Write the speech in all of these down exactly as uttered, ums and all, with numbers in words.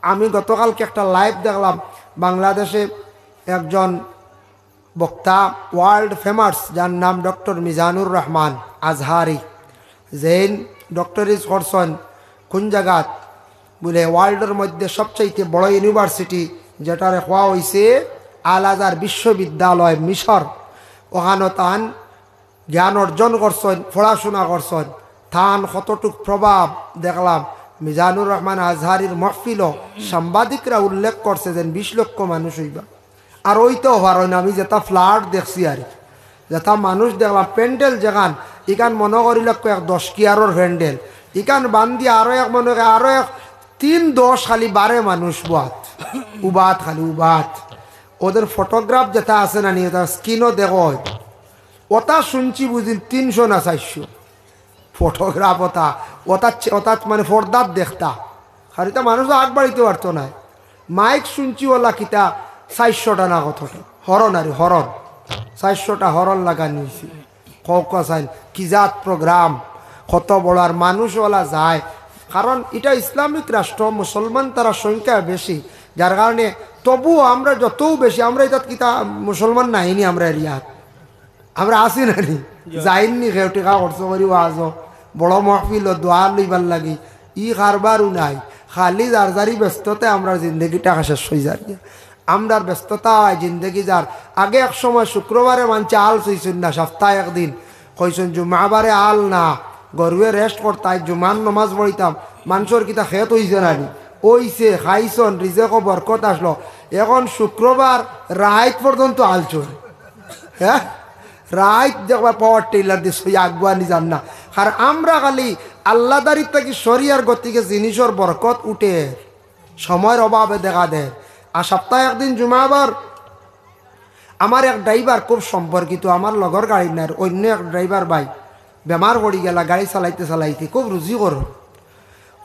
আমি গতকালকে একটা লাইভ দেখলাম, বাংলাদেশে একজন বক্তা, ওয়ার্ল্ড ফেমাস, যার নাম ডক্টর মিজানুর রহমান আজহারি, যেইন ডক্টরেট করছইন কোন জাগাত, বুলে ওয়ার্ল্ডর মধ্যে সবচাইতে বড় ইউনিভার্সিটি, যেটারে কওয়া অইছে আল আজহার বিশ্ববিদ্যালয় মিশর। ওখানো তান জ্ঞান অর্জন করছইন, পড়াশোনা করছইন, তান কতটুক প্রভাব দেখলাম। মিজানুর রহমান আজহারির মহফিলও সাংবাদিকরা উল্লেখ করছে যেন বিশ লক্ষ মানুষ অইবা। আর অইতেও পারইন, আমি যেটা ফ্লাড দেখছি আর কি, যেটা মানুষ দেখলাম, প্যান্ডেল যেখান, ইখান মনো করিল এক দশ কিয়ারর প্যান্ডেল, ইখান বান্দি আরো এক মনো করে আরো এক তিন দশ খালি বারে মানুষ বাত, উবাত খালি উবাত। ওদের ফটোগ্রাফ যেটা আছে না নি, ওটা স্ক্রিনও দেখো, ওটা শুনছি বুঝিন তিনশো না চাইরশো। ফটোগ্রাফ ওটা, ওটা চে-, ওটা মানে পর্দাত দেখতা। আর ইতা মানুষ তো আগ বাড়িতে পারতো নায়। মাইক শুনছি ওলা কিতা চাইরশোটা না কতটা। হরন আরে হরন। চাইরশোটা হরন লাগানি অইছে। কউক্কা চাইন, কি জাত প্রোগ্রাম, কত বড় আর মানুষ ওলা যায়। কারণ ইটা ইসলামিক রাষ্ট্র, মুসলমান তারা সংখ্যা বেশি, যার কারণে তবুও আমরা যতও বেশি, আমরা ইতাত কিতা মুসলমান নাইনি আমরা এরিয়াত। আমরা আছি না নি? যাইননি কেউ টেকা খরচ করি ওয়াজও, বড় মহফিলও, দোয়া লইবার লাগি। ই কারবারও নাই। খালি যার যারি ব্যস্ততায় আমরার জিন্দেগিটা শেষ অই যার। আমরার ব্যস্ততায় জিন্দেগি যার। আগে এক সময় শুক্রবারে মানষে আল ছইছইন না, সপ্তায় একদিন। কইছইন, "জুমাবারে আল না, গরুয়ে রেস্ট করতা, আইজ জুমার নমাজ পড়িতাম।" মানষর কিতা খেত অইছে না নি? অইছে, খাইছইন, রিজেকো বরকত আসলো। এখন শুক্রবার রাইত পর্যন্ত আল চলে। হ্যাঁ, রাইত দেখবা পাওয়ার টিলার দি সই আগুয়ানি যার না। আর আমরা খালি আল্লাহদারি থাকি সরিয়ার গতিকে জিনিসর বরকত উঠে, সময়র অভাবে দেখা দেয়। আর সপ্তায় একদিন জুমাবার আমার এক ড্রাইভার খুব সম্পর্কিত, আমার লগর গাড়ি নার, অইন্য এক ড্রাইভার ভাই বেমার পড়ি গেলা, গাড়ি চালাইতে চালাইতে খুব রুজি করো।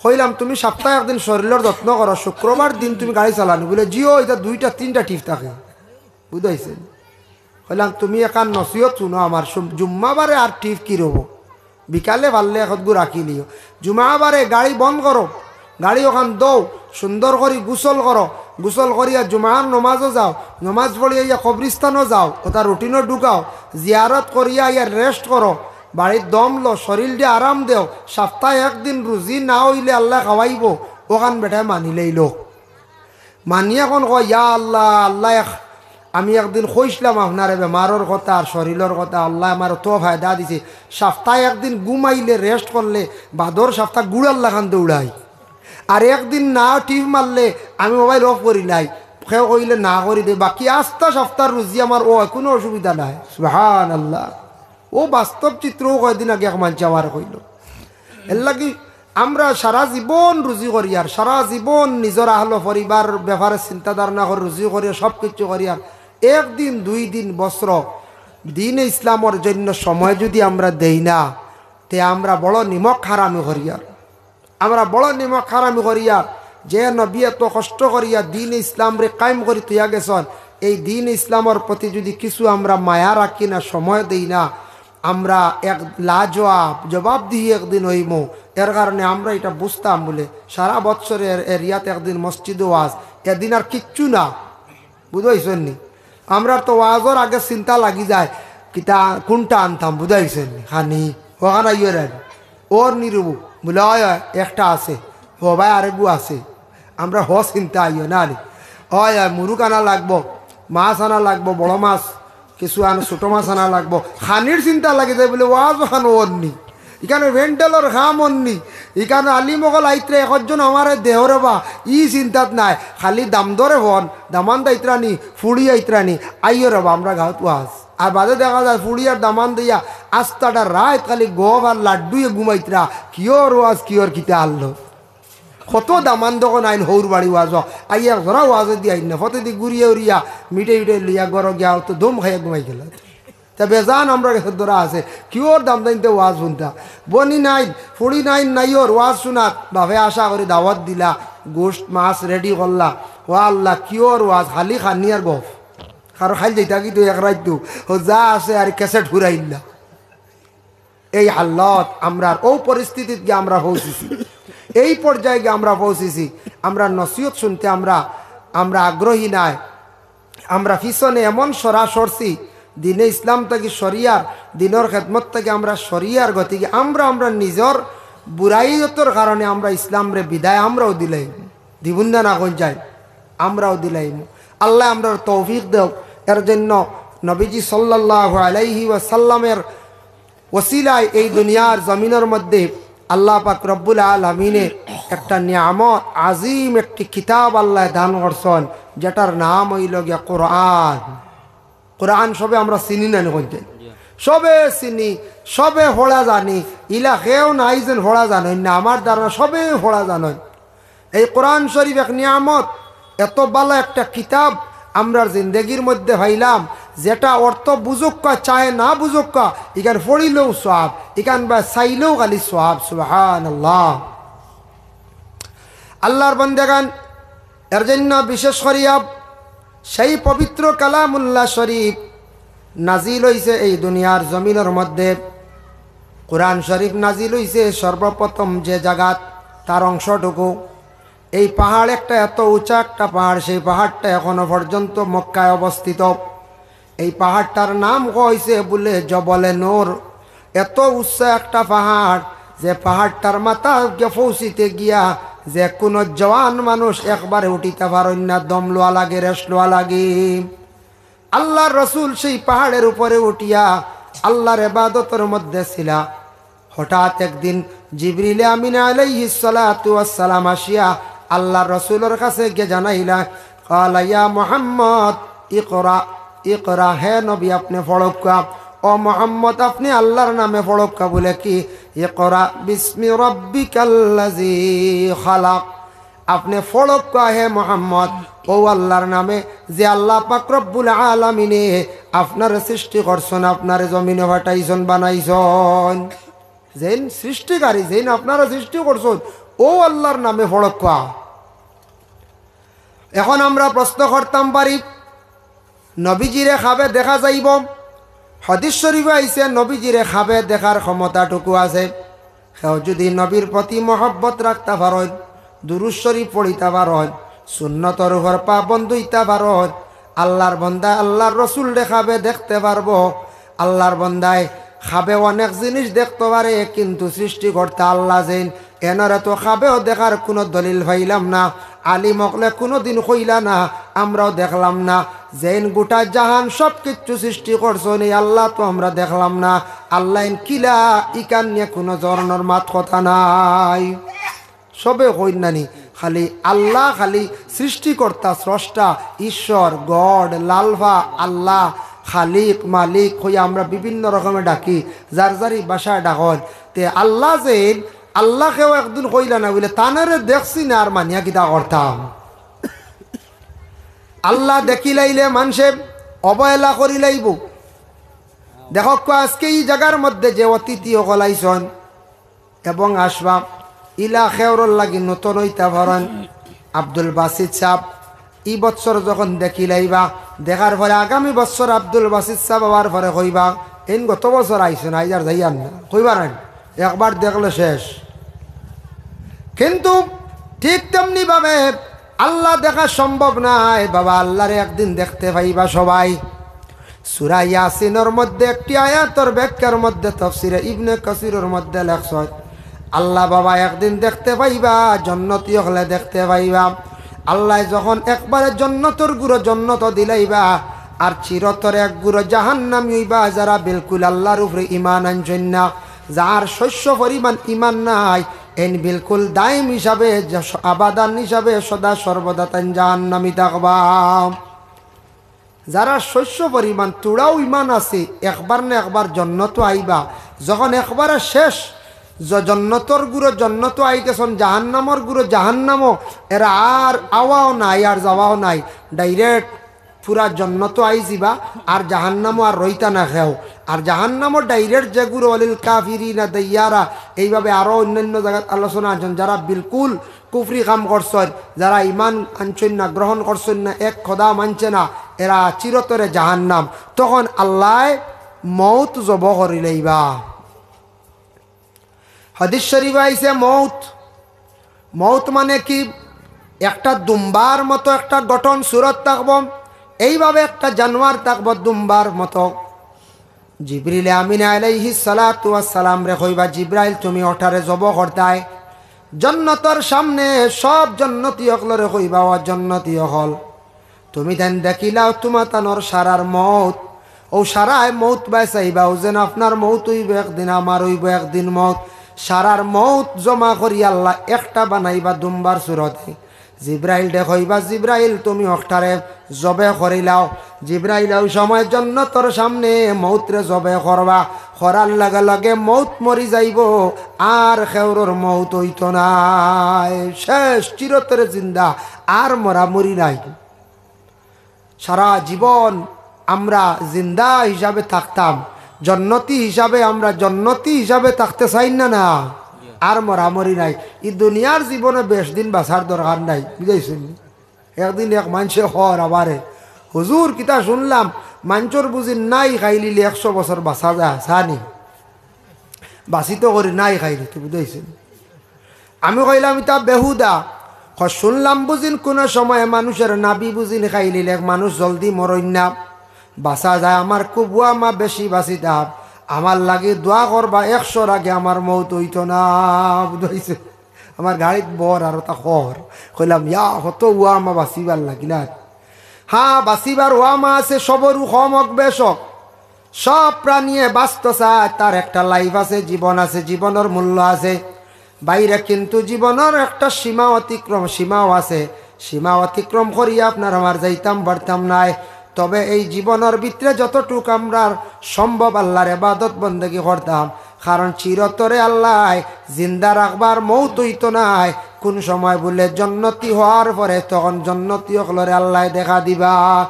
কইলাম, "তুমি সপ্তায় একদিন শরীলর যত্ন করো, শুক্রবার দিন তুমি গাড়ি চালানি।" বুলে, "জি অয়, ইতা দুইটা তিনটা টিপ থাকে।" বুঝাইছে? কইলাম, "তুমি এখান নসিহত শুনো আমার, শুন, জুম্মাবারে আর টিপ কি রব? বিকালে পারলে একগু রাখি লিও। জুমাবারে গাড়ি বন্ধ করো, গাড়ি ওখান দৌ, সুন্দর করি গোসল করো, গোসল করিয়া জুমার নমাজও যাও, নমাজ পড়িয়া ইয়া কবরিস্তানও যাও, ওটা রুটিনও ঢুকাও, জিয়ারত করিয়া ইয়া রেস্ট করো, বাড়ির দম লো, শরীলরে আরাম দেও, সপ্তায় একদিন রুজি না অইলে আল্লায় খাওয়াইবো, ওখান বেটায় মানিলেই লোক।" মানি এখন কয়, "ইয়া আল্লাহ, আল্লাহ এক-, আমি একদিন কইছলাম আপনারে বেমারর কথা আর শরীলর কথা, আল্লায় আমার অত ফায়দা দিছে। সপ্তায় একদিন ঘুমাইলে, রেস্ট করলে, বাদর সপ্তাহ গুড়ার লাখান দৌড়াই। আর একদিন না টিপ মারলে আমি মোবাইল অফ করিলাই, কেউ কইলে না করি দে, বাকি আস্তা সপ্তাহর রুজি আমার অয়, কুনু অসুবিধা নাই।" সুবহানাল্লাহ। অউ বাস্তব চিত্র, অউ কয়দিন আগে এক মানষে আমারে কইলো। এরলাগি আমরা সারা জীবন রুজি করিয়ার, সারা জীবন নিজর আহলো পরিবার ব্যাপারে চিন্তা ধারণা করি, রুজি করিয়ার, সব কিছু করিয়ার, একদিন, দুই দিন, বছর দিনে ইসলামর জন্য সময় যুদি আমরা দেই না, তে আমরা বড় নিমক হারামি করিয়ার। আমরা বড় নিমক হারামি করিয়ার। যে নবী এত কষ্ট করিয়া দিন ইসলামরে কায়েম করি থইয়া গেছইন, এই দিন ইসলামর প্রতি যুদি কিছু আমরা মায়া রাখি না, সময় দেই না, আমরা এক লাজবাব, জবাবদিহি একদিন অইমু। এর কারণে আমরা ইটা বুঝতাম বুলে সারা বৎসরের এরিয়াত একদিন মসজিদো ওয়াজ, এদিন আর কিচ্ছু না, বুঝাইছইন নি? আমরার তো ওয়াজর আগে চিন্তা লাগি যায়, কিতা কুনটা আনতাম, বুঝাইছইন নি? খানি, ওখান আইও রে, ওর নিরুবু, বুলে, "অয়, অয়, একটা আছে, ও ভাই, আরেকগু আছে।" আমরা হ চিন্তা আইও না নি। অয়, অয়, মুরুক আনা লাগবো, মাছ আনা লাগবো, বড় মাছ, কিছু আন, ছোট মাছ আনা লাগবো। খানির চিন্তা লাগি যায় বুলে, ওয়াজ ওখান অর নি। ইখানো প্যান্ডেলর কাম অর নি। ইখানো আলিম অকল আইতরা, একজন আমারে দেহরে বা, ই চিন্তাত নাই। খালি দামদরে ফোন, দামান দাইতরা নি, ফুড়ি আইতরা নি, আইও রে বা, আমরা গাঁওত ওয়াজ। আর বাদে দেখা যায়, ফুড়ি আর দামান দিয়া আস্তাটা রাইত খালি গফ আর লাড্ডুয়ে ঘুমাইতরা, কিওর ওয়াজ, কিওর কিতা আনলো। কত দামান দোকান আইন হৌর বাড়ি ওয়াজ, আই এক ধরা ওয়াজ দি আইন না, ফতে দি ঘুরিয়া উড়িয়া মিঠে মিঠে লইয়া ঘর গিয়া তো দম খাইয়া ঘুমাই গেল। তা বেজান আমরা গেছে ধরা আছে, কিওর দাম দাইনতে ওয়াজ শুনতা। বনি নাইন, ফুড়ি নাইন, নাইওর ওয়াজ শুনাত, বাপে আশা করি দাওয়াত দিলা, গোস্ত মাছ রেডি করলা, ও আল্লাহ, কিওর ওয়াজ, খালি খানি আর গফ। কারো খাইল যাইতা কি তো এক রাইত তো, ও যা আছে আর ক্যাসেট ঘুরাইল্লা। এই হালত আমরার, অউ পরিস্থিতিত গিয়া আমরা পৌঁছিছি। এই পর্যায়ে গিয়া আমরা পৌঁছিছি। আমরা নসিহত শুনতে আমরা, আমরা আগ্রহী নায়। আমরা পিছনে এমন সরা সরছি, দিনে ইসলাম থাকি সরিয়ার, দিনর খেদমত থাকি আমরা সরিয়ার গতিকে আমরা, আমরা নিজর বুরাইয়তর কারণে আমরা ইসলামরে বিদায় আমরাও দিলাইমু। দিবুন না, না কই যাই? আমরাও দিলাইমু। আল্লায় আমরার তৌফিক দেও। এর জন্য নবীজি সাল্লাল্লাহু আলাইহি ওয়াসাল্লামের ওসিলায় এই দুনিয়ার জমিনর মধ্যে আল্লাহ পাক রব্বুল আলামিনে একটা নিয়ামত আজিম, একটি কিতাব আল্লায় দান করছইন, যেটার নাম অইলো গিয়া কোরআন। কোরআন সবে আমরা চিনি না নি কইতে? সবে চিনি, সবে পড়া জানি। ইলা কেউ নাই যেন পড়া জানইন না, আমার ধারণা সবে পড়া জানইন। এই কোরআন শরীফ এক নিয়ামত, এত ভালা একটা কিতাব আমরার জিন্দেগির মধ্যে পাইলাম, যেটা অর্থ বুঝউক্কা চায় না বুঝউক্কা, ইখান পড়িলেও সওয়াব, ইখান বা চাইলেও খালি সওয়াব। সুবহানাল্লাহ। আল্লাহর বন্দেগান, এর জন্য বিশেষ করিয়া সেই পবিত্র কালামুল্লাহ শরীফ নাজিল অইছে এই দুনিয়ার জমিনর মধ্যে। কোরআন শরীফ নাজিল অইছে সর্বপ্রথম যে জাগাত, তার অংশটুকু, এই পাহাড় একটা, এত উঁচা একটা পাহাড়, সেই পাহাড়টা এখনো পর্যন্ত মক্কায় অবস্থিত। এই পাহাড়টার নাম অইছে বুলে জবলে নূর। এত উঁচা একটা পাহাড়, যে পাহাড়টার মাথা গিয়া পৌঁছিতে গিয়া যে কোনো জওয়ান মানুষ একবারে উঠিতা পারইন না, দম লওয়া লাগে, রেস্ট লওয়া লাগে। আল্লাহর রসুল সেই পাহাড়ের উপরে উঠিয়া আল্লাহর ইবাদতর মধ্যে ছিলা। হঠাৎ একদিন জিবরিলে আমিন আলাইহিস সালাতু ওয়াস সালাম আসিয়া আল্লাহর রসুলর কাছে গিয়া জানাইলা, "ক্বালা ইয়া মুহাম্মদ, ইকরা, ইকরা, হে নবী, আপনে পড়উক্কা। ও মুহাম্মদ, আপনে আল্লাহর নামে পড়উক্কা।" বুলে কি, "ইকরা বিসমি রাব্বিকাল্লাযী খালাক।" আপনে পড়উক্কা হে মুহাম্মদ, অউ আল্লাহর নামে, যে আল্লাহ পাক রব্বুল আলামিনে আপনারে সৃষ্টি করছইন, আপনারে জমিনো পাঠাইছইন, বানাইছইন। যেইন সৃষ্টিকারী, যেইন আপনারে সৃষ্টি করছইন, অউ আল্লাহর নামে পড়উক্কা। এখন আমরা প্রশ্ন করতাম পারি, নবীজিরে খাবে দেখা যাইবো? হাদিস শরীফে আইছে, নবীজিরে খাবে দেখার ক্ষমতাটুকু আছে। কেউ যুদি নবীর প্রতি মহব্বত রাখতা পারইন, দুরূদ শরীফ পড়িতা পারইন, সুন্নতর উপর পাবন্দ অইতা পারইন, আল্লাহর বন্দায় আল্লাহর রসুলরে খাবে দেখতে পারবো। আল্লাহর বন্দায় খাবে অনেক জিনিস দেখতো পারে, কিন্তু সৃষ্টিকর্তা আল্লাহ যেইন, এনরে তো খাবেও দেখার কুনু দলিল পাইলাম না। আলিম অকলে কুনুদিন কইলা না, আমরাও দেখলাম না। যেইন গোটা জাহান সব কিচ্ছু সৃষ্টি করছইন, এই আল্লাহ তো আমরা দেখলাম না। আল্লাহ এইন কিলা, ইখান নিয়া কুনু ধরনর মাত কথা নাই। সবে কইন নানি, খালি আল্লাহ, খালি সৃষ্টিকর্তা, স্রষ্টা, ঈশ্বর, গড, লালফা, আল্লাহ, খালিক, মালিক কইয়া আমরা বিভিন্ন রকমে ডাকি, যার যার ভাষায় ডাকইন। তে আল্লাহ যেইন, আল্লাহ কেউ একদিন কইলা না বুলে, "তানরে দেখছি না, আর মানিয়া কিতা করতাম?" আল্লাহ দেখিলাইলে মানষে অবহেলা করিলাইবো। দেখউক্কা, আজকে ই জাগার মধ্যে যে অতিথি অকল আইছইন এবং আসবা, ইলা কেউরর লাগি নতুন অইতা পারইন। আব্দুল বাসিত সাব, ই বছর যখন দেখিলাইবা, দেখার পরে আগামী বছর আব্দুল বাসিত সাব আবার পরে কইবা, "এইন গত বছর আইছইন, আইজ আর যাইয়ার না", কইবা নানি? একবার দেখলে শেষ। কিন্তু ঠিক তেমনি ভাবে আল্লাহ দেখা সম্ভব নায় বাবা, আল্লাহরে একদিন দেখতে পাইবা সবাই। সূরা ইয়াসিনর মধ্যে একটি আয়াতর ব্যাখ্যার মধ্যে তফসিরে ইবনে কাসিরর মধ্যে লেখছইন, আল্লাহ বাবা একদিন দেখতে পাইবা, জন্নতি অকলে দেখতে পাইবা। আল্লায় যখন একবারে জন্নতর গুরু জন্নত দিলাইবা, আর চিরতরে এক গুরু জাহান্নামী অইবা, যারা বিলকুল আল্লাহর উপরে ঈমান আনছইন না, যার শস্য পরিমাণ ঈমান নাই, এইন বিলকুল দাইম হিসাবে, যে স-, আবাদান হিসাবে সদা সর্বদা তাইন জাহান্নামী থাকবা। যারা শস্য পরিমাণ তুড়াও ঈমান আছে, একবার না একবার জন্নতো আইবা। যখন একবারে শেষ, জ-, জন্নতর গুরু জন্নতো আইগেছইন, জাহান্নামর গুরু জাহান্নামো, এরা আর আওয়াও নাই, আর যাওয়াও নাই, direct পুরা জন্নতো আইযিবা, আর জাহান্নামো আর রইতা না কেউ। আর জাহান্নামো direct যে গুরু, ওয়ালিল কাফিরিনা দাইয়ারা, এইভাবে আরো অন্যান্য জাগাত আলোচনা আনছইন, যারা বিলকুল কুফরি কাম করছইন, যারা ঈমান আনছইন না, গ্রহণ করছইন না, এক খোদা মানছে না, এরা চিরতরে জাহান্নাম। তখন আল্লায় মউত জব করিলাইবা। হাদিস শরীফে আইছে, মউত, মউত মানে কি? একটা দুম্বার মতো একটা গঠন সুরত থাকবো, এইভাবে একটা জানোয়ার থাকবো দুম্বার মতো। জিবরিল আমিন আলাইহিস সালাতু ওয়াস সালামরে কইবা, "জিব্রাইল, তুমি অটারে জবো করতায়।" জন্নতর সামনে সব জন্নতি অকলরে কইবা, "ও জন্নতি অকল, তুমি তাইন দেখিলাও তুমাতানর সারার মউত, অউ সারায় মউত বায় চাইবা, অউ যেন আপনার মউত অইবো একদিন, আমার অইবো একদিন মউত, সারার মউত জমা করি আল্লায় একটা বানাইবা দুম্বার সুরতে।" জিব্রাইলরে কইবা, "জিব্রাইল, তুমি অটারে জবে করিলাও।" জিব্রাইল অউ সময় জন্নতর সামনে মউতরে জবে করবা, করার লগে লগে মউত মরি যাইবো, আর কেউরর মউত অইতো নায়, শেষ, চিরতরে জিন্দা, আর মরামরি নাই। সারা জীবন আমরা জিন্দা হিসাবে থাকতাম, জন্নতি হিসাবে, আমরা জন্নতি হিসাবে থাকতে চাই না, না? আর মরামরি নাই। ই দুনিয়ার জীবনে বেশ দিন বাঁচার দরকার নাই, বুঝাইছইন নি? একদিন এক মানষে কর আমারে, "হুজুর, কিতা শুনলাম, মানষর বুঝি নাই খাইলিলে একশো বছর বাঁচা যায়, হাছা নি? বাঁচিতো করি নাই খাইলি, তুই বুঝাইছইন নি?" আমি কইলাম, "ইতা বেহুদা।" কয়, "শুনলাম বুঝিন কুনু সময় মানুষর নাভি বুঝিন খাইলিলে মানুষ জলদি মরইন না, বাঁচা যায়। আমার খুব ওয়ামা বেশি বাঁচিতাম, আমার লাগি দোয়া করবা, একশোর আগে আমার মউত অইতো না।" বুঝাইছে? আমার গাড়িত বর আর অতা কর। কইলাম, "ইয়া, কত ওয়ামা বাঁচিবার লাগি না?" হ্যাঁ, বাঁচিবার ওয়ামা আছে, সবরউ কম অউক বেশ অউক, সব প্রাণীয়ে বাঁচতো চায়, তার একটা life আছে, জীবন আছে, জীবনর মূল্য আছে। বাইরে কিন্তু জীবনর একটা সীমা অতিক্রম, সীমাও আছে। সীমা অতিক্রম করিয়া আপনার আমার যাইতাম পারতাম নায়। তবে এই জীবনর ভিতরে যতটুক আমরার সম্ভব আল্লার ইবাদত বন্দেগি করতাম, কারণ চিরতরে আল্লায় জিন্দা রাখবা, মউত অইতো নায়। কুন সময় বুলে জন্নতি হওয়ার পরে তখন জন্নতি অকলরে আল্লায় দেখা দিবা।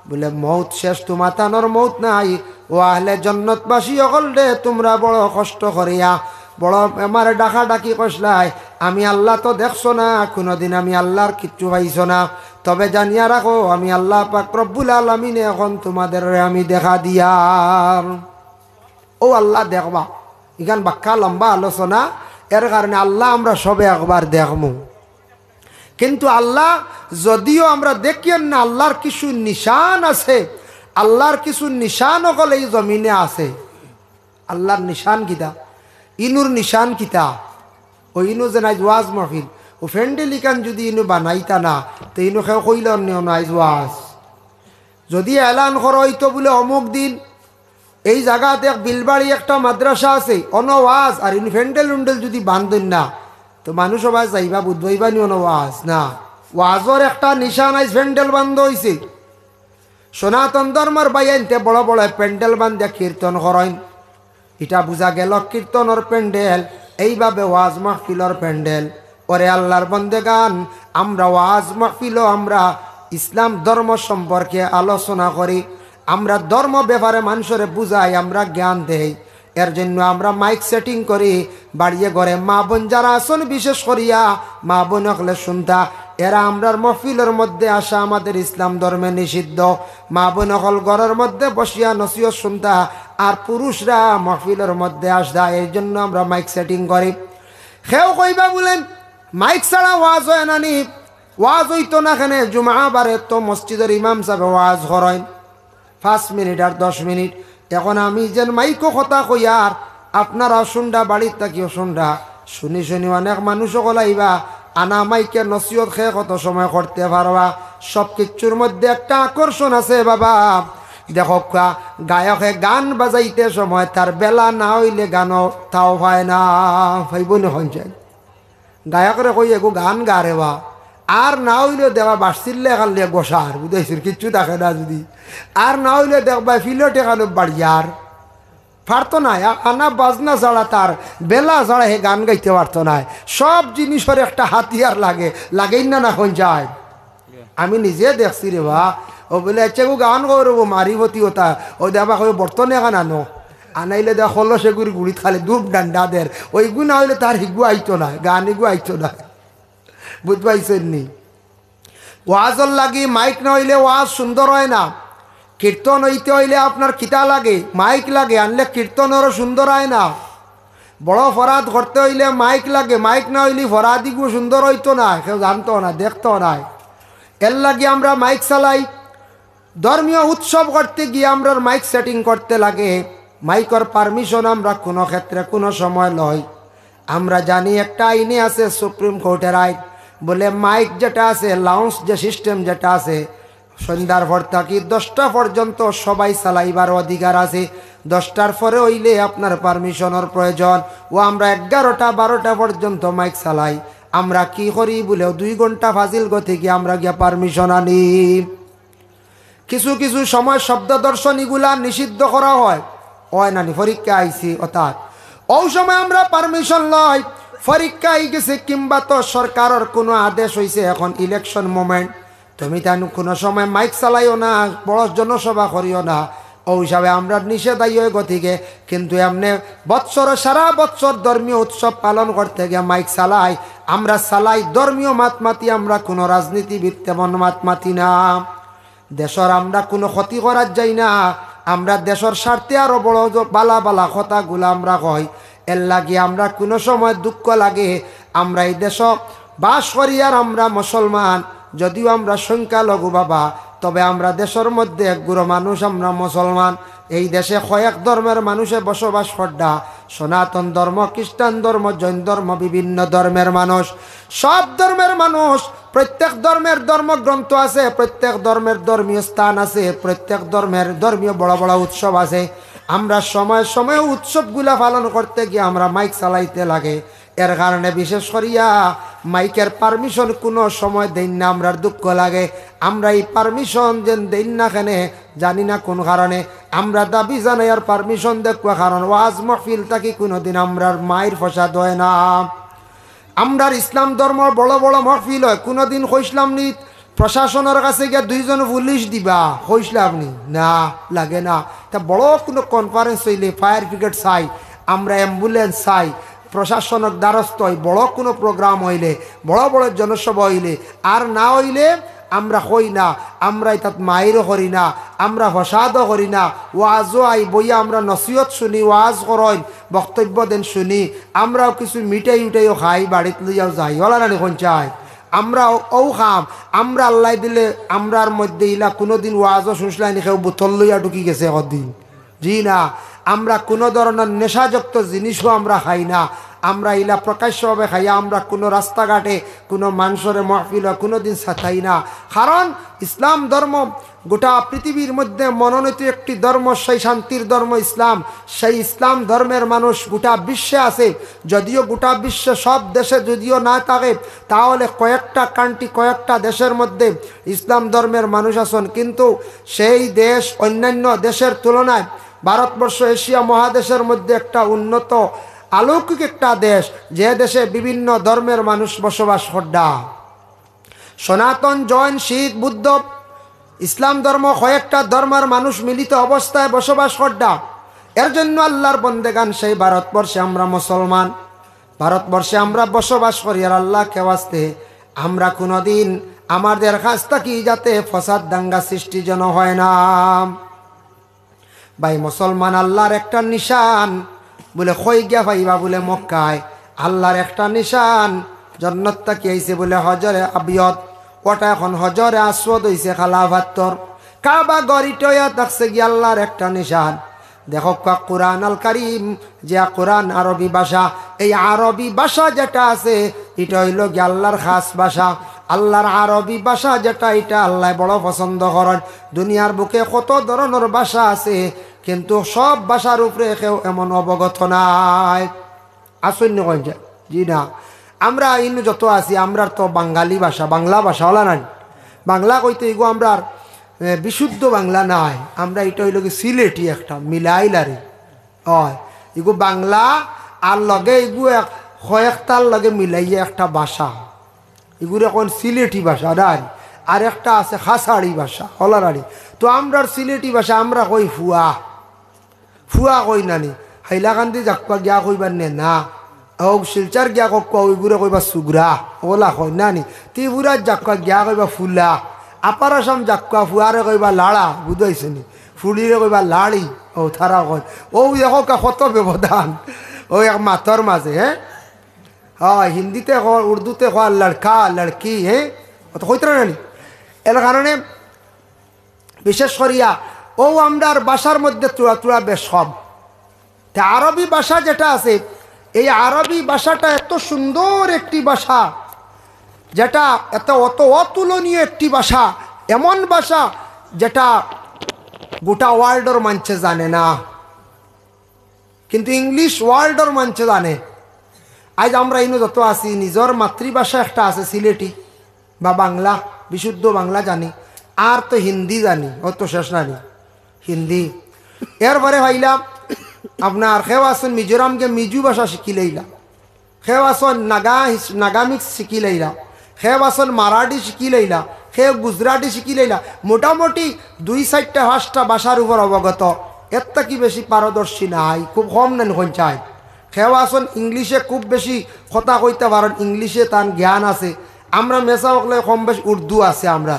বুলে, "মউত শেষ, তুমাতানর মউত নাই।" ও আহলে জন্নতবাসী অকলরে, তুমরা বড় কষ্ট করিয়া, বড় আমারে ডাকাডাকি করছলায়, আমি আল্লা তো দেখছো না, কুনুদিন আমি আল্লার কিচ্ছু পাইছো না। তবে জানিয়া রাখো, আমি আল্লা পাক রব্বুল আলামিনে এখন তুমাদেররে আমি দেখা দিয়ার। অউ আল্লা দেখবা, ইখান বাক্কা লম্বা আলোচনা, এর কারণে আল্লা আমরা সবে একবার দেখমু। কিন্তু আল্লা যদিও আমরা দেখিয়ার না, আল্লার কিছু নিশান আছে, আল্লার কিছু নিশান অকল এই জমিনে আছে। আল্লার নিশান কিতা? ইনুর নিশান কিতা? অউ ইনু যেন আইজ ওয়াজ মাহফিল, অউ প্যান্ডেল ইখান যুদি ইনু বানাইতা না, তে ইনু কেউ কইলো নি অনো আইজ ওয়াজ। যুদি এলান করা অইতো বুলে অমুক দিন এই জাগাত এক বিলবাড়ি একটা মাদ্রাসা আছে, অনো ওয়াজ, আর ইনু প্যান্ডেল উন্ডেল যুদি বান্ধইন না, তো মানুষ সবাই যাইবা, বুঝবাইবা নি অনো ওয়াজ না। ওয়াজর একটা নিশান আইজ প্যান্ডেল বান্ধা অইছে। সনাতন ধর্মর ভাইয়াইন্তে বড় বড় প্যান্ডেল বান্ধিয়া কীর্তন করইন, ইটা বুঝা গেল কীর্তনর প্যান্ডেল, এইভাবে ওয়াজ মাহফিলর প্যান্ডেল। ওরে আল্লার বন্দেগান, আমরা ওয়াজ মাহফিলো আমরা ইসলাম ধর্ম সম্পর্কে আলোচনা করি, আমরা ধর্ম ব্যাপারে মানষরে বুঝাই, আমরা জ্ঞান দেই। এর জন্য আমরা মাইক সেটিং করি, বাড়িয়ে ঘরে মা বোন যারা আছইন, বিশেষ করিয়া মা বোন অকলে শুনতা, এরা আমরার মাহফিলর মধ্যে আসা আমাদের ইসলাম ধর্মে নিষিদ্ধ। মা বোন অকল ঘরর মধ্যে বসিয়া নসিহত শুনতা, আর পুরুষরা মাহফিলর মধ্যে আসতা, এই জন্য আমরা মাইক সেটিং করি। কেউ কইবা বুলে, "মাইক ছাড়া ওয়াজ অয় না নি?" ওয়াজ অইতো না কেনে? জুমা বারে তো মসজিদর ইমাম সাবে ওয়াজ করইন পাঁচ মিনিট আর দশ মিনিট। এখন আমি যেন মাইকো কথা কইয়ার, আপনারাও শুনরা, বাড়িত থাকিও শুনরা। শুনি শুনি অনেক মানুষ অকল আইবা, আনা মাইকে নসিহত কে কত সময় করতে পারবা। সব কিচ্ছুর মধ্যে একটা আকর্ষণ আছে বাবা। দেখউক্কা, গায়কে গান বাজাইতে সময় তার বেলা না অইলে গানও তাও পায় না, পাইবো নি কইন চাই? গায়করে কই, "এগু গান গা রে বা," আর না অইলেও দেখবা বাঁশির লেখার লিয়া গোসার, বুঝাইছইন, কিচ্ছু থাকে না যুদি। আর না অইলে দেখবা ফিলট এখানো বাড়িয়ার, পারতো নায়, আ-, আনা বাজনা ছাড়া, তার বেলা ছাড়া হে গান গাইতে পারতো নায়। সব জিনিসর একটা হাতিয়ার লাগে, লাগেইন না, না কইন চাই? আমি নিজে দেখছি রে বা। অউ বুলে, "আচ্ছা, এগু গান কর, অউ মারি ফতি অতা, অউ দেখবা কই বর্তন এখান আনো, আনাইলে দে কলস এগুর গুড়িত খালি ধূপ ডান্ডা দের, অইগু না অইলে তার হিগু আইতো নায়, গান হিগু আইতো নায়।" বুঝ পাইছইন নি? ওয়াজর লাগি মাইক না অইলে ওয়াজ সুন্দর অয় না। কীর্তন অইতে অইলে আপনার কিতা লাগে? মাইক লাগে, আনলে কীর্তন আরো সুন্দর অয় না। বড় ফরাদ করতে অইলে মাইক লাগে, মাইক না অইলে ফরাদিগু সুন্দর অইতো না, কেউ জানতো না, দেখতো না। এর লাগি আমরা মাইক চালাই। ধর্মীয় উৎসব করতে গিয়া আমরার মাইক সেটিং করতে লাগে, মাইকর পারমিশন আমরা কুনু ক্ষেত্রে কুনু সময় লই। আমরা জানি একটা আইনে আছে, সুপ্রিম কোর্টের আইন, বলে মাইক যেটা আছে, লাউঞ্জ যে সিস্টেম যেটা আছে, সন্ধ্যার পর থাকি দশটা পর্যন্ত সবাই চালাইবার অধিকার আছে। দশটার পরে অইলে আপনার পারমিশনর প্রয়োজন। ও আমরা এগারোটা বারোটা পর্যন্ত মাইক চালাই। আমরা কি করি বলে দুই ঘন্টা ফাজিল গতিকে আমরা গিয়া পারমিশন আনি। কিছু কিছু সময় শব্দ দর্শনীগুলা নিষিদ্ধ করা হয়, অয় নানি, পরীক্ষা আইছে অর্থাৎ অউ সময় আমরা পারমিশন লই। পরীক্ষা আই গেছে কিংবা তো সরকারর কুনু আদেশ অইছে, এখন ইলেকশন মোমেন্ট, তুমি তান কুনু সময় মাইক চালাইও না, বড় জনসভা করিও না, অউ হিসাবে আমরা নিষেধ আই অয় গতিকে। কিন্তু এমনে বৎসর, সারা বৎসর ধর্মীয় উৎসব পালন করতে গিয়া মাইক চালাই, আমরা চালাই ধর্মীয় মাত মাতি, আমরা কুনু রাজনীতিবিদ তেমন মাত মাতি না। দেশর আমরা কুনু ক্ষতি করার যাই না, আমরা দেশর স্বার্থে আরো বড় জ-, বালা বালা কথাগুলা আমরা কই। এর লাগি আমরা কুনু সময় দুঃখ লাগে, আমরা ই দেশো বাস করি আর আমরা মুসলমান, যদিও আমরা সংখ্যালঘু বাবা, তবে আমরা দেশর মধ্যে এক গুরু মানুষ আমরা মুসলমান। এই দেশে কয়েক ধর্মের মানুষে বসবাস কররা, সনাতন ধর্ম, খ্রিস্টান ধর্ম, জৈন ধর্ম, বিভিন্ন ধর্মের মানুষ, সব ধর্মের মানুষ। প্রত্যেক ধর্মের ধর্মগ্রন্থ আছে, প্রত্যেক ধর্মের ধর্মীয় স্থান আছে, প্রত্যেক ধর্মের ধর্মীয় বড় বড় উৎসব আছে। আমরা সময় সময় উৎসবগুলা পালন করতে গিয়া আমরা মাইক চালাইতে লাগে। এর কারণে বিশেষ করিয়া মাইকের পারমিশন কুনু সময় দেইন না, আমরার দুঃখ লাগে। আমরা ই পারমিশন যেন দেইন না কেনে, জানি না কুন কারণে। আমরা দাবি জানাই আর পারমিশন দেখবা, কারণ ওয়াজ মাহফিল থাকি কুনুদিন আমরার মাইর ফসাদ অয় না। আমরার ইসলাম ধর্মর বড় বড় মাহফিল অয়, কুনুদিন কইছলাম নি প্রশাসনর কাছে গিয়া দুইজন পুলিশ দিবা, কইছলাম নি? না, লাগে না। তা বড় কুনু কনফারেন্স অইলে ফায়ার ব্রিগেড চাই, আমরা অ্যাম্বুলেন্স চাই, প্রশাসনর দ্বারস্থ অই, বড় কুনু প্রোগ্রাম অইলে, বড় বড় জনসভা অইলে, আর না অইলে আমরা কই না, আমরা ইতাত মাইরও করি না, আমরা ফসাদও করি না, ওয়াজও আই বইয়া আমরা নসিহত শুনি, ওয়াজ করইন, বক্তব্য দেন শুনি, আমরাও কিছু মিঠাই উঠাইও খাই, বাড়িত লইয়াও যাই, অলা নানি কইন চাই? আমরাও অউ খাম, আমরা আল্লায় দিলে আমরার মধ্যে ইলা কুনুদিন ওয়াজও শুনছলায় নি কেউ বোতল লইয়া ঢুকি গেছে একদিন? জি না, আমরা কুনু ধরনর নেশাযুক্ত জিনিসও আমরা খাই না। আমরা ইলা প্রকাশ্যভাবে খাইয়া আমরা কুনু রাস্তাঘাটে কুনু মানষরে মাহফিলো কুনুদিন সাতাই না। কারণ ইসলাম ধর্ম গোটা পৃথিবীর মধ্যে মনোনীত একটি ধর্ম, সেই শান্তির ধর্ম ইসলাম। সেই ইসলাম ধর্মের মানুষ গোটা বিশ্বে আছে। যদিও গোটা বিশ্বে সব দেশে যদিও না থাকে, তাহলে কয়েকটা কান্ট্রি, কয়েকটা দেশের মধ্যে ইসলাম ধর্মের মানুষ আছইন, কিন্তু সেই দেশ অন্যান্য দেশের তুলনায় ভারতবর্ষ এশিয়া মহাদেশের মধ্যে একটা উন্নত, অলৌকিক একটা দেশ, যে দেশে বিভিন্ন ধর্মের মানুষ বসবাস কররা। সনাতন, জৈন, শিখ, বুদ্ধ, ইসলাম ধর্ম, কয়েকটা ধর্মের মানুষ মিলিত অবস্থায় বসবাস কররা। এর জন্য আল্লাহর বন্দেগান সেই ভারতবর্ষে আমরা মুসলমান, ভারতবর্ষে আমরা বসবাস করি। আর আল্লাহকে ওয়াস্তে আমরা কুনুদিন আমাদের কাছ থাকি যাতে ফসাদ দাঙ্গা সৃষ্টি যেন হয় না। ভাই মুসলমান, আল্লাহর একটা নিশান বলে কই গিয়া পাইবা বলে মক্কায়, আল্লাহর একটা নিশান জন্নত থাকি আইছে বলে হজরে আবিয়দ, ওটা এখন হজরে আসওয়াদ অইছে, কালা পাত্থর। কাবা ঘর ইটা অইয়া থাকছে গিয়া আল্লাহর একটা নিশান। দেখউক্কা কুরআন আল কারীম, যে কুরআন আরবি ভাষা, এই আরবি ভাষা যেটা আছে, ইটা অইলো গিয়া আল্লাহর খাস ভাষা। আল্লাহর আরবি ভাষা যেটা, ইটা আল্লায় বড় পছন্দ করইন। দুনিয়ার বুকে কত ধরনর ভাষা আছে, কিন্তু সব ভাষার উপরে কেউ এমন অবগত নায়। আছইন নি কইন যে? জি না। আমরা ইনো যত আছি, আমরার তো বাঙালি ভাষা, বাংলা ভাষা অলা নানি? বাংলা কইতে ইগু আমরার, এ, বিশুদ্ধ বাংলা নায়, আমরা ইটা অইলো গি সিলেটি একটা মিলাইলারি। অয়, ইগু বাংলা আর লগে ইগু এক, কয়েকটার লগে মিলাইয়া একটা ভাষা। ইগুরে কইন সিলেটি ভাষা, আর, আর একটা আছে খাসাড়ি ভাষা, অলা নানি? তো আমরার সিলেটি ভাষা আমরা কই ফুয়া, ফুয়া কই নানি? হাইলাকান্দি যাউক্কা গিয়া কইবা নেনা, অউ শিলচর গিয়া কউক্কা, অউ ইগুরে কইবা সুগরা, অলা কইন নানি? ত্রিপুরাত যাউক্কা গিয়া কইবা ফুলা, আপার আসাম যাউক্কা ফুয়ারে কইবা লাড়া, বুঝাইছো নি? ফুড়িরে কইবা লাড়ি, অউ তারা কইন। অউ দেখউক্কা কত ব্যবধান। ওই এক মাতর মাঝে, হ্যাঁ, হ্যাঁ, হিন্দিতে কয়, উর্দুতে কয় লড়কা, লড়কি, হ্যাঁ, অত কইতরা নানি। এর কারণে বিশেষ করিয়া ও আমরার ভাষার মধ্যে তুড়া তুড়া বেশ কম। তে আরবি ভাষা যেটা আছে, এই আরবি ভাষাটা এত সুন্দর একটি ভাষা, যেটা এত অত অতুলনীয় একটি ভাষা, এমন ভাষা যেটা গোটা ওয়ার্ল্ডর মানষে জানে না, কিন্তু ইংলিশ ওয়ার্ল্ডর মানষে জানে। আজ আমরা ইনো যত আছি, নিজর মাতৃভাষা একটা আছে সিলেটি বা বাংলা, বিশুদ্ধ বাংলা জানি, আর তো হিন্দি জানি, অত শেষ নানি হিন্দি। এরপরে পাইলাম আপনার কেউ আছইন মিজোরাম গিয়া মিজো ভাষা শিখিলাইলা, কেউ আছইন নাগা হিস-, নাগামিজ শিখিলাইলা, কেউ আছইন মারাঠি শিখিলাইলা, কেউ গুজরাটি শিখিলাইলা। মোটামুটি দুই চাইরটা পাঁচটা ভাষার উপর অবগত, এর থাকি বেশি পারদর্শী নাই, খুব কম নানি কইন চাই। কেউ আছইন ইংলিশে খুব বেশি কথা কইতা পারইন, ইংলিশে তান জ্ঞান আছে। আমরা মেসাব অকলে কম বেশ উর্দু আছে, আমরা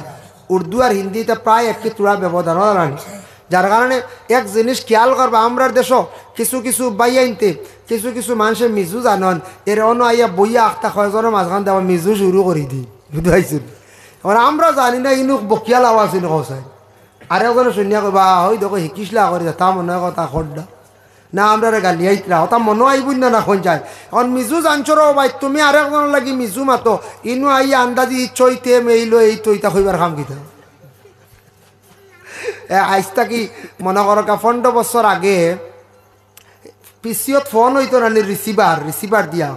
উর্দু আর হিন্দিতে প্রায় একই তুড়া ব্যবধান, অলা নানি? যার কারণে এক জিনিস খেয়াল করবা, আমরার দেশো কিছু কিছু ভাইয়াইন্তে, কিছু কিছু মানষে মিজু জানইন, এরা অনো আইয়া বইয়া আখতা কয়জনর মাঝখান দিয়া মিজু শুরু করি দি, বুঝতে পারছইন? এখন আমরা জানি না, ইনো বকিয়াল আওয়াজ ইনো কওছাইন। আরেকজনে শুনিয়া কইবা, "ওই দেখো, হিকিসলা করি, তা মনো অয় কথা খড্ডা।" না, আমরারে গালিয়াইতরা, অতা মনো আইবো না, না কইন চাই। এখন মিজু জানছো রে ভাই, তুমি আরেকজনর লাগি মিজু মাতো, ইনো আইয়া আন্দাজি চইতে মেইলো, এই তো ইতা কইবার কাম কিতা? এ, আইজ থাকি মনো করো কা, পনরো বছর আগে পিসিওত ফোন অইতো নানি, রিসিভার, রিসিভার দিয়া।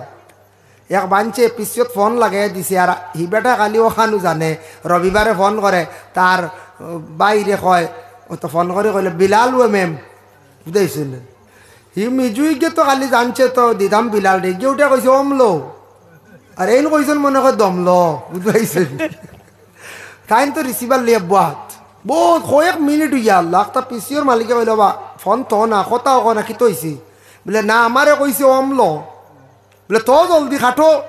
এক মানষে পিসিওত ফোন লাগাইয়া দিছে, আর হি বেটা খালি অখানউ জানে, রবিবারে ফোন করে, তার, আহ, ভাইরে কয়, ও তো ফোন করি কইলো, "বিলাল ও মেম।" বুঝাইছইন নি? হি মিজুইগে তো খালি জানছে তো দিতাম বিলাল রে, গিয়া উঠে কইছে, "অমলো।" আর এইন কইছইন মনো কয়, "দমলো।" বুঝতে পারছইন? তাইন তো রিসিভার লইয়া বওয়াত। বউত কয়েক মিনিট অইয়া আল্লাহ, আখতা পিসিওর মালিকে কইলো, "বা, ফোন তো না, কথা কও না, কিতা অইছে?" বুলে, "না, আমারে কইছে অমলো।" বুলে, "তো জলদি কাটো,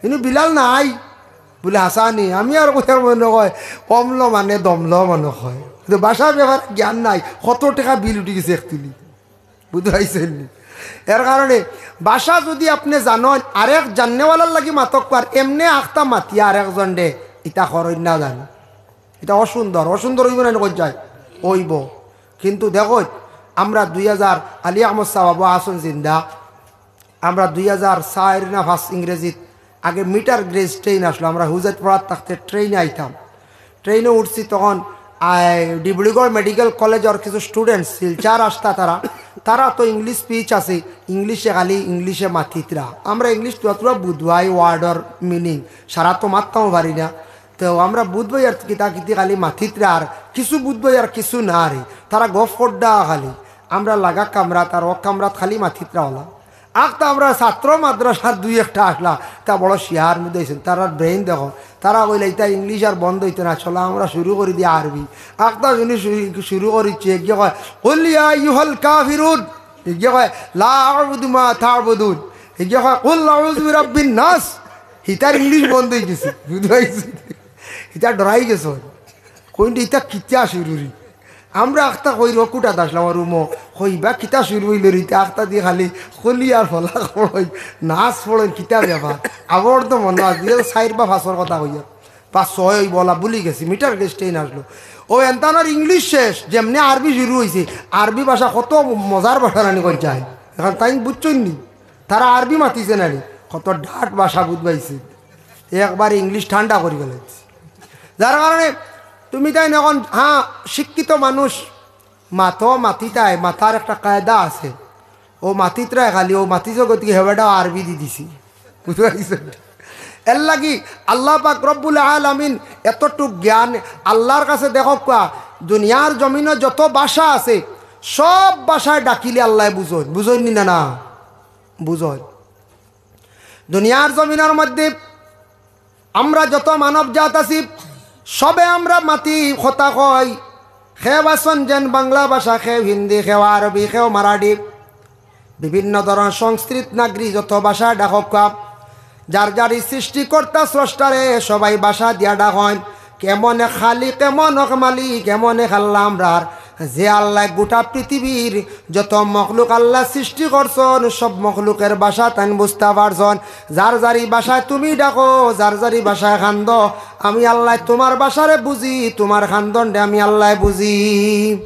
ইনো বিলাল নাই।" বুলে, "হাছা নি?" আমি আর কইয়ার মনো কয়, "অমলো মানে দমলো মনো কয়।" কিন্তু ভাষার ব্যাপারে জ্ঞান নাই, কত টেকা বিল উঠি গেছে এক তুলি। বুঝতে পারছইন নি? এর কারণে ভাষা যুদি আপনে জানইন, আরেক জাননেওয়ালার লাগি মাতউক্কা, আর এমনে আখতা মাতিয়া আরেকজনরে, ইতা করইন না জানি। ইতা অসুন্দর, অসুন্দর অইবো না নি কইন চাই? অইবো। কিন্তু দেখো, আমরা দুই হাজার, আলী আহমদ সাব আছইন জিন্দা, আমরা দুই হাজার চাইর না পাঁচ ইংরেজিত আগে মিটার গেজ ট্রেন আছলো, আমরা হুজাইত পড়াত থাকতে ট্রেনে আইতাম। ট্রেনে উঠছি তখন, আই, ডিব্রুগড় মেডিকেল কলেজর কিছু স্টুডেন্টস শিলচর আছতা তারা, তারা তো ইংলিশ স্পিচ আছে, ইংলিশে খালি ইংলিশে মাতিতরা। আমরা ইংলিশ তো অতটা বুঝবাই ওয়ার্ডর মিনিং, সারা তো মাততামও পারি না। তো আমরা বুঝবাই আর কিতা কিতি খালি মাতিতরা, আর কিছু বুঝবাই আর কিছু না রে। তারা গফ করডা খালি, আমরা লাগা কামরাত আর অউ কামরাত খালি মাতিতরা অলা। আখতা আমরা ছাত্র মাদ্রাসার দুই একটা আছলা, তা বড় শিয়ার মধ্যে অইছইন, তারার ব্রেইন দেখো, তারা কইলা, "ইতা ইংলিশ আর বন্ধ অইতো না, চলো আমরা শুরু করি দি আরবি।" আখতা হুনি শুরু, শুরু করিছে, এগিয়ে কয়, "কুল ইয়া আইয়ুহাল কাফিরুন।" এগিয়ে কয়, "লা আ'বুদু মা তা'বুদুন।" এগিয়ে কয়, "কুল আউযু বিরাব্বিন নাস।" ইতার ইংলিশ বন্ধ অই গেছে, বুঝতে পারছইন? ইতা ডরাই গেছে। কইন, "ইতা কিতা শুরু রে?" আমরা আখতা কই রকুটাত আছলাম, আমার রুমো। কই, "ইবা কিতা শুরু অইলো রে?" ইতা আখতা দি খালি কুল ইয়া আর ফালাক পড়ইন, নাস পড়ইন, কিতা ব্যাপার? আবার তো মনো আছে, দুই হাজার চাইর বা পাঁচর কথা কইয়ার। পাঁচ ছয় অইবো অলা, ভুলি গেছি, মিটার গেজ ট্রেন আছলো। অউ এনতানোর ইংলিশ শেষ, যেমনে আরবি শুরু অইছে। আরবি ভাষা কত মজার ভাষা নানি কইন চাই। এখন তাইন বুঝছইন নি? তারা আরবি মাতিছে নানি, কত ডাট ভাষা বুঝ পাইছে। একবারে ইংলিশ ঠান্ডা করি ফালাইছে। যার কারণে তুমি তাইন এখন, হ্যাঁ, শিক্ষিত মানুষ, মাতো মাতিতায়, মাতার একটা কায়দা আছে। অউ মাতিতরায় খালি, অউ মাতিছো গতিকে হে বেটা আরবি দি দিছি। বুঝতে পারছইন? এর লাগি আল্লাহ পাক রব্বুল আলামিন এতটুক জ্ঞান, আল্লাহর কাছে দেখউক্কা, দুনিয়ার জমিনো যত ভাষা আছে, সব ভাষায় ডাকিলে আল্লায় বুঝইন, বুঝইন নি না? না, বুঝইন। দুনিয়ার জমিনর মধ্যে আমরা যত মানব জাত আছি, সবে আমরা মাতি কথা কই। কেউ আছইন যেন বাংলা ভাষা, কেউ হিন্দি, কেউ আরবি, কেউ মারাঠি, বিভিন্ন ধরন সংস্কৃত নাগরি যত ভাষা ডাকউক্কা, যার যার সৃষ্টিকর্তা স্রষ্টারে সবাই ভাষা দিয়া ডাকইন। কেমন এক খালিক, কেমন এক মালিক, কেমন এক আল্লাহ আমরার। যে আল্লায় গোটা পৃথিবীর যত মখলুক আল্লায় সৃষ্টি করছইন, সব মখলুকের ভাষা তাইন বুঝতা পারছইন। যার যারি ভাষায় তুমি ডাকো, যার যারি ভাষায় কান্দো, আমি আল্লায় তুমার ভাষারে বুঝি, তুমার কান্দনরে আমি আল্লায় বুঝি।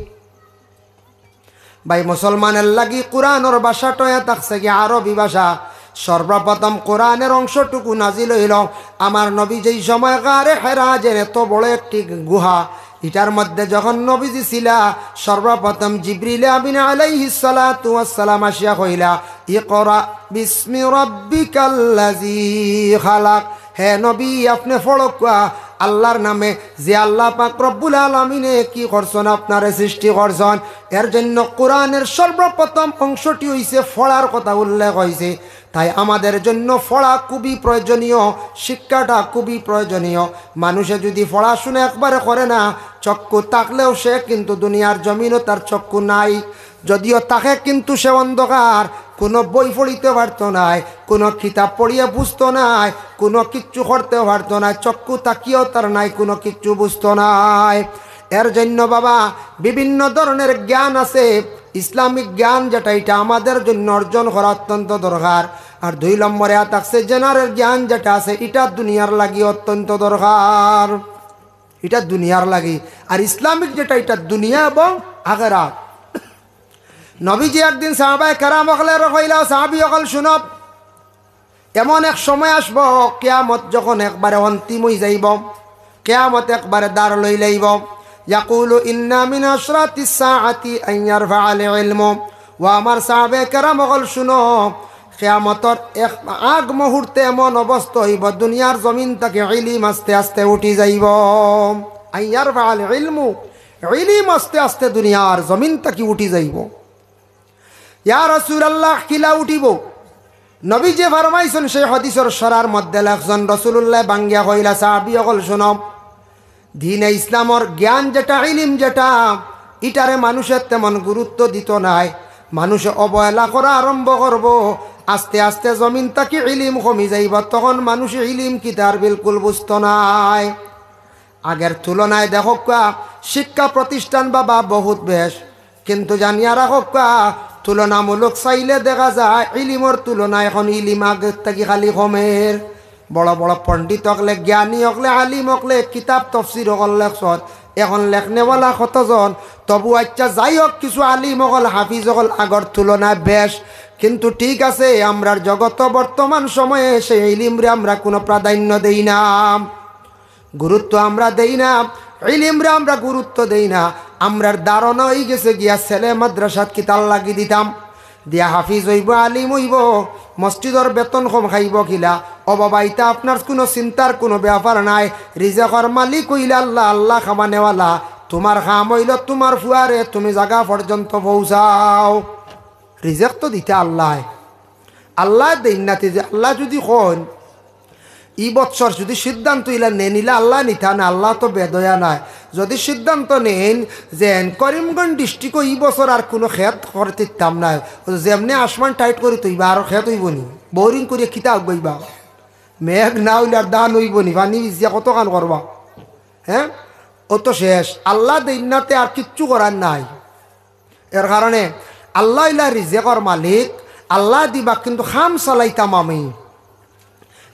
ভাই, মুসলমানের লাগি কোরআনর ভাষাটা অইয়া থাকছে গি আরবি ভাষা। সর্বপ্রথম কোরআনের অংশটুকু নাজিল অইলো আমার নবী যেই সময় গারে হেরা, যে এত বড় একটি গুহা, ইটার মধ্যে যখন নবীজি ছিলা, সর্বপ্রথম জিবরিল আমিন আলাইহিস সালাতু ওয়াস সালাম আসিয়া কইলা, "ইকরা বিসমি রাব্বিকাল্লাযী খালাক।" হে নবী, আপনে পড়উক্কা আল্লার নামে, যে আল্লা পাক রব্বুল আলামিনে কি করছইন, আপনারে সৃষ্টি করছইন। এর জন্য কোরআনের সর্বপ্রথম অংশটি অইছে পড়ার কথা উল্লেখ অইছে। তাই আমাদের জন্য পড়া খুবই প্রয়োজনীয়, শিক্ষাটা খুবই প্রয়োজনীয়। মানুষে যদি পড়াশুনা একবারে করে না, চক্ষু থাকলেও সে কিন্তু দুনিয়ার জমিনও তার চক্ষু নাই, যদিও থাকে কিন্তু সে অন্ধকার, কুনু বই পড়িতে পারতো নায়, কুনু কিতাব পড়িয়া বুঝতো নায়, কুনু কিচ্ছু করতেও পারতো নায়, চক্ষু থাকিয়াও তার নাই, কুনু কিচ্ছু বুঝতো নায়। এর জন্য বাবা, বিভিন্ন ধরনের জ্ঞান আছে, ইসলামিক জ্ঞান যেটা, ইটা আমাদের জন্য অর্জন করা অত্যন্ত দরকার। আর দুই নম্বরে আত আছে জেনারেল জ্ঞান যেটা আছে, ইটা দুনিয়ার লাগি অত্যন্ত দরকার, ইটা দুনিয়ার লাগি। আর ইসলামিক যেটা, ইটা দুনিয়া এবং আখেরাত। নবীজি একদিন সাহাবায়ে কেরাম অকলরে কইলা, "সাহাবী অকল শুনো, এমন এক সময় আসবো, কিয়ামত যখন একবারে অন্তিম অইযাইবো, কিয়ামত একবারে দাঁড় লইলাইবো, ইয়াকুলু ইন্না মিন আশরাতিস সাআতি আন ইয়ারফাআল ইলমু।" ও আমার সাহাবায়ে কেরাম অকল শুনো, কিয়ামতর এক আগ মুহূর্তে এমন অবস্থা অইবো, দুনিয়ার জমিন থাকি ইলিম আস্তে আস্তে উঠি যাইবো। আন ইয়ারফাআল ইলমু, ইলিম আস্তে আস্তে দুনিয়ার জমিন থাকি উঠি যাইবো। ইয়া রাসূলুল্লাহ, কিলা উঠিবো? নবীজি ফরমাইছইন, সেই হাদিসর শরার মধ্যে লেখছইন, রাসূলুল্লাহ ভাঙ্গিয়া কইলা, "সাহাবী অকল শুনো, দ্বীনে ইসলামর জ্ঞান যেটা, ইলিম যেটা, ইটারে মানুষে তেমন গুরুত্ব দিতো নায়। মানুষে অবহেলা করা আরম্ভ করবো। আস্তে আস্তে জমিন থাকি ইলিম কমি যাইবো, তখন মানুষে ইলিম কিতা আর বিলকুল বুঝতো নায়।" আগের তুলনায় দেখউক্কা, শিক্ষা প্রতিষ্ঠান বাবা বহুত বেশ, কিন্তু জানিয়া রাখউক্কা, তুলনামূলক চাইলে দেখা যায় ইলিমর তুলনায় এখন ইলিম আগের থাকি খালি কমের। বড় বড় পণ্ডিত অকলে, জ্ঞানী অকলে, আলিম অকলে, কিতাব তফসির অকল লেখছইন, এখন লেখনেওয়ালা কতজন? তবু আচ্ছা, যাই হোক, কিছু আলিম অকল, হাফিজ অকল আগর তুলনায় বেশ। কিন্তু ঠিক আছে, আমরার জগতো বর্তমান সময়ে সেই ইলিমরে আমরা কুনু প্রাধান্য দেই না, গুরুত্ব আমরা দেই না, ইলিমরে আমরা গুরুত্ব দেই না। আমরার ধারণা অইগেছে গিয়া ছেলে মাদ্রাসাত কিতার লাগি দিতাম, দিয়া হাফিজ অইবো, আলিম অইবো, মসজিদর বেতন কম খাইবো কিলা। ও বাবা, ইতা আপনার কুনু চিন্তার কুনু ব্যাপার নায়। রিজেকর মালিক অইলা আল্লা, আল্লা খাবানেওয়ালা। তুমার কাম অইলো তুমার ফুয়ারে তুমি জাগা পর্যন্ত পৌঁছাও। রিজেক তো দিতা আল্লায়। আল্লায় দেইন না তে, যে আল্লায় যুদি কইন, ই বৎসর যুদি সিদ্ধান্ত ইলা নেইন, ইলা আল্লায় নিতা না, আল্লা তো বেদয়া নায়। যুদি সিদ্ধান্ত নেইন যে করিমগঞ্জ ডিস্ট্রিক্টো ই বছর আর কুনু খেত করতে দিতাম নায়, যেমনে আসমান টাইট করি থইবা, আর খেত অইবো নি? বোরিং করিয়া কিতা উগাইবা? মেঘ না অইলে আর ধান অইবো নি? পানি ভিজিয়া কতখান করবা? হ্যাঁ, অউ তো শেষ। আল্লায় দেইন না তে আর কিচ্ছু করার নাই। এর কারণে আল্লা অইলা রিজেকর মালিক, আল্লায় দিবা, কিন্তু কাম চালাইতাম আমি।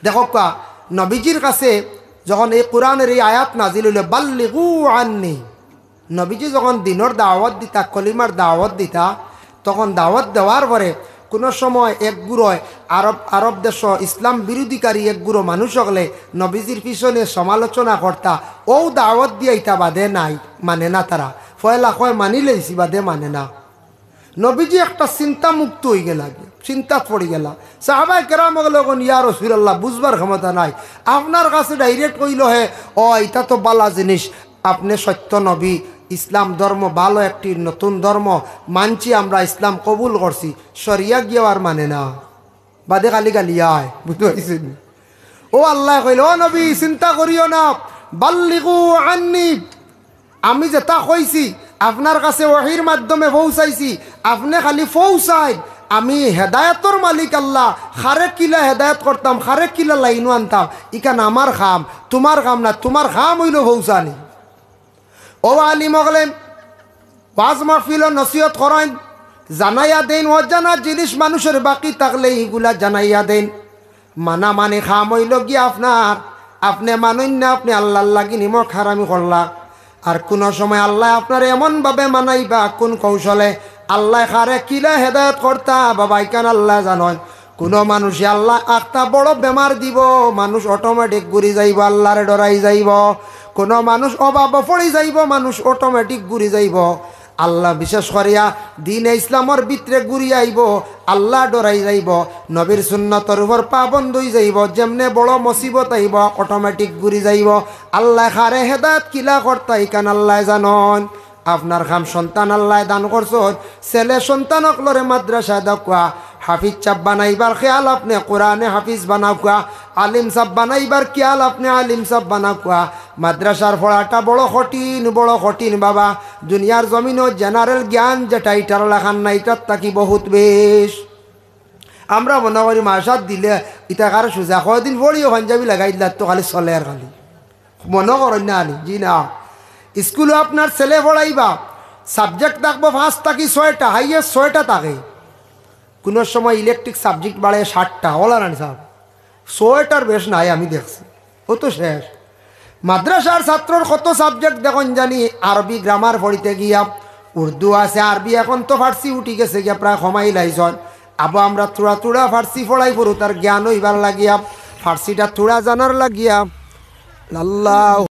দেখউক্কা, নবীজির কাছে যখন এই কোরআনের এই আয়াত নাজিল অইলো, "বাল্লিগু আন্নি", নবীজি যখন দ্বীনর দাওয়াত দিতা, কলিমার দাওয়াত দিতা, তখন দাওয়াত দেওয়ার পরে কুনু সময় এক গুরুয় আরব, আরব দেশো ইসলাম বিরোধীকারী এক গুরু মানুষ অকলে নবীজির পিছনে সমালোচনা করতা, অউ দাওয়াত দিয়া ইতা বাদে নাই, মানে না তারা। পয়লা কয় মানি লইছি, বাদে মানে না। নবীজি একটা চিন্তামুক্ত অইগেলা, চিন্তাত পড়িগেলা। সাহাবায়ে কেরাম অকলে কইন, "ইয়া রাসূলুল্লাহ, বুঝবার ক্ষমতা নাই, আপনার কাছে direct কইলো হে, ও, ইতা তো বালা জিনিস, আপনে সত্য নবী, ইসলাম ধর্ম ভালো একটি নতুন ধর্ম, মানছি আমরা, ইসলাম কবুল করছি, সরিয়া গিয়াও আর মানে না, বাদে খালি গালি আয়।" বুঝতে পারছেন? ও আল্লায় কইলা, "ও নবী, চিন্তা করিও না, বাল্লিগু আন্নি, আমি যেটা কইছি আপনার কাছে ওহীর মাধ্যমে পৌঁছাইছি, আপনে খালি পৌঁছাইন। আমি হেদায়েতর মালিক আল্লা, কারে কিলা হেদায়েত করতাম, কারে কিলা লাইনো আনতাম, ইখান আমার কাম, তুমার কাম না, তুমার কাম অইলো পৌঁছানি।" ও আলিম অকলে, ওয়াজ মাহফিলো নসিহত করইন, জানাইয়া দেইন, অজানা জিনিস মানুষর বাকি থাকলে ইগুলা জানাইয়া দেইন। মানা মানি কাম অইলো গিয়া আপনার, আপনে মানইন না, আপনে আল্লার লাগি নিমক হারামি করলা। আর কুনু সময় আল্লায় আপনারে এমন ভাবে মানাইবা, কুন কৌশলে আল্লায় কারে কিলা হেদায়েত করতা, বাবা, ইখান আল্লায় জানইন। কুনু মানুষে আল্লায় আখতা বড় বেমার দিবো, মানুষ automatic ঘুরি যাইবো, আল্লারে ডরাই যাইবো। কুনু মানুষ অভাবো পড়ি যাইবো, মানুষ automatic ঘুরি যাইবো। আল্লা বিশেষ করিয়া দ্বীনে ইসলামর ভিতরে ঘুরি আইবো, আল্লা ডরাই যাইবো, নবীর সুন্নতর উপর পাবন্দ অই যাইবো। যেমনে বড় মুসিবত আইবো, automatic ঘুরি যাইবো। আল্লায় কারে হেদায়েত কিলা করতা, ইখান আল্লায় জানইন। আপনার কাম সন্তান আল্লায় দান করছইন, ছেলে সন্তান অকলরে মাদ্রাসায় দাউক্কা, হাফিজ সাব বানাইবার খেয়াল আপনে কোরআনে হাফিজ বানাউক্কা, আলিম সাব বানাইবার খেয়াল আপনে আলিম সাব বানাউক্কা। মাদ্রাসার পড়াটা বড় কঠিন, বড় কঠিন বাবা। দুনিয়ার জমিনো general জ্ঞান যেটা ইটার লাখান না, ইটার থাকি বহুত বেশ। আমরা মনো করি মাদ্রাসাত দিলে ইতা কারে সুজা, কয়দিন পড়িও পাঞ্জাবি লাগাই দিলা তো খালি চলে আর খালি। মনো করইন না আনি, জি না। স্কুলো আপনার ছেলে পড়াইবা, subject থাকবো পাঁচ থাকি ছয়টা, highest ছয়টা থাকে। কুনু সময় electric subject বাড়ে সাতটা, অলা নানি সাব? ছয়টার বেশ নাই আমি দেখছি, অউ তো শেষ। মাদ্রাসার ছাত্রর কত subject দেখইন জানি, আরবি grammar পড়িতে গিয়া, উর্দু আছে, আরবি এখন তো ফার্সি উঠি গেছে গিয়া, প্রায় কমাইলাইছইন। আবো আমরা থুড়া থুড়া ফার্সি পড়াই পড়ু, তার জ্ঞান অইবার লাগিয়া, ফার্সিটা থুড়া জানার লাগিয়া। আল্লাহ